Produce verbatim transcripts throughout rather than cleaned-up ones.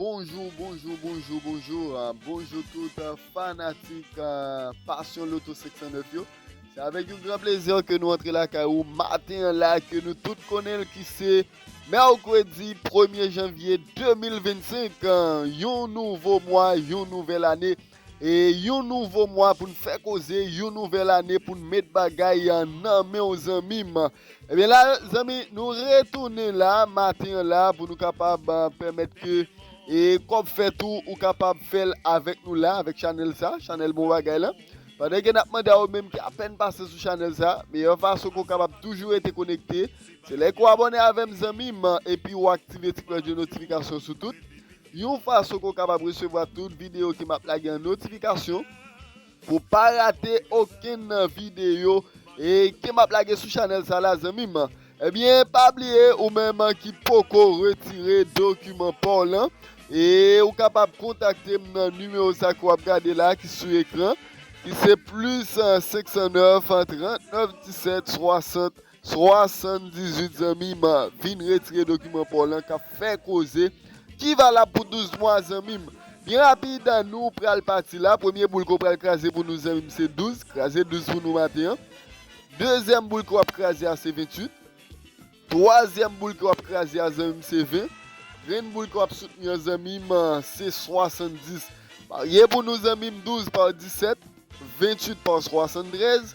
Bonjou, bonjou, bonjou, bonjou. Ah, bonjou tout, ah, fanatik, ah, Passion Lotto senk san nèf yo. Se avèk yon gran plezi ke nou antre lakay ou maten an la, ke nou tout konnen l, ki se mèkredi premye janvye de mil vennsenk, ah, yon nouvo mwa, yon nouvèl ane, e yon nouvo mwa pou n fè koze, yon nouvèl ane pou n met bagay, ah, nan men w, zanmi m. Ebyen la, zanmi, nou retounen la, maten an la, pou nou kapab, ah, pèmèt ke, e, kòb fèt ou, ou kapab fè l avèk nou la, avèk chanèl sa, chanèl Bon Bagay la. Pandan ke n ap mande a ou menm ki apèn pase sou chanèl sa, meyè fason ke w kapab toujou rete konekte, se lè ke w abòne avè m, zanmi m, epi w aktive ti klòch de notifikasyon sou tout, yon fason ke w kapab resevwa tout videyo ke m ap lage an notifikasyon, pou pa rate okenn videyo, e, ke m ap lage sou chanèl sa la, zanmi m. Ebyen, pa bliye, ou menm ki poko retire dokiman pa w lan, e ou kapab kontakte m nan nimewo sa ke w ap gade la, ki sou ekran, ki se plis senk san nèf, trant nèf disèt, swasant, swasanndizuit, zanmi m. Vin retire dokiman pa w lan k ap fè koze, ki valab pou douz mwa, zanmi m. Byen rapid, nou pral pati la. Premye boul ke w pral kraze pou nou, zanmi m, se douz. Kraze douz pou nou maten an. Dezyèm boul ke w ap kraze a, se ventuit. Twazyèm boul ke w ap kraze a, zanmi m, se ven. Grenn boul ke w ap soutni an, zanmi m, se swasanndis. Marye pou nou, zanmi m, douz pa disèt, ventuit pa swasanntrèz,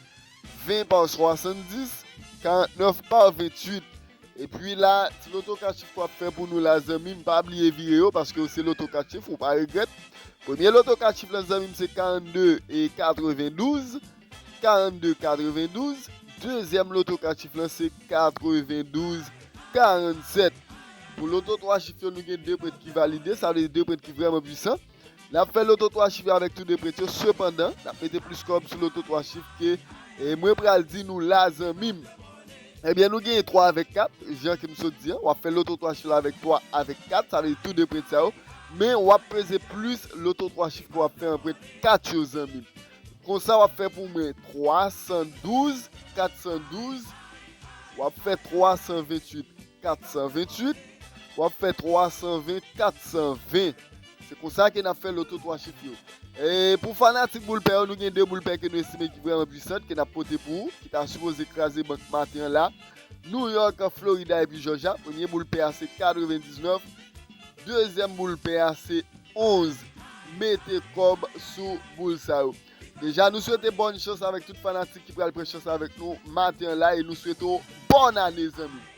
ven pa swasanndis, karantnèf pa ventuit. Epi la, ti loto kat chif ke w ap fè pou nou la, zanmi m, pa bliye vire yo, paske yo se loto kat chif, ou pa regrèt. Premye loto kat chif lan, zanmi m, se karannde e katrevendouz, karannde katrevendouz. Dezyèm loto kat chif lan, se katrevendouz karannsèt. Pou loto twa chif yo, nou gen de prèt ki valide, sa vle di de prèt ki vrèman pwisan. N ap fè loto twa chif yo avèk tou de prèt yo, sepandan, n ap mete plis kòb sou loto twa chif ke, e, mwen pral di nou la, zanmi m. Ebyen, nou genyen twa avèk kat, jan ke m sot di an, w ap fè loto twa chif la avèk twa avèk kat, sa vle di tou de prèt sa yo, men w ap peze plis loto twa chif ke w ap fè an prèt kat yo, zanmi m. Konsa, w ap fè pou mwen twa san douz, kat san douz, w ap fè twa san ventuit, kat san ventuit, w ap fè twa san ven, kat san ven. Se konsa ke n ap fè loto twa chif yo. E pou fanatik boul pè yo, nou gen de boul pè ke nou estime ki vrèman pwisan, ke n ap pote pou ou, ki ta sipoze kraze bank maten an la. Nouyòk, Florida epi Jòjya. Premye boul pè a se katrevendiznèf. Dezyèm boul pè a se onz. Mete kòb sou boul sa yo. Deja, nou swete bòn chans avèk tout fanatik ki pral pran chans avèk nou maten an la e nou swete w bòn ane, zanmi m.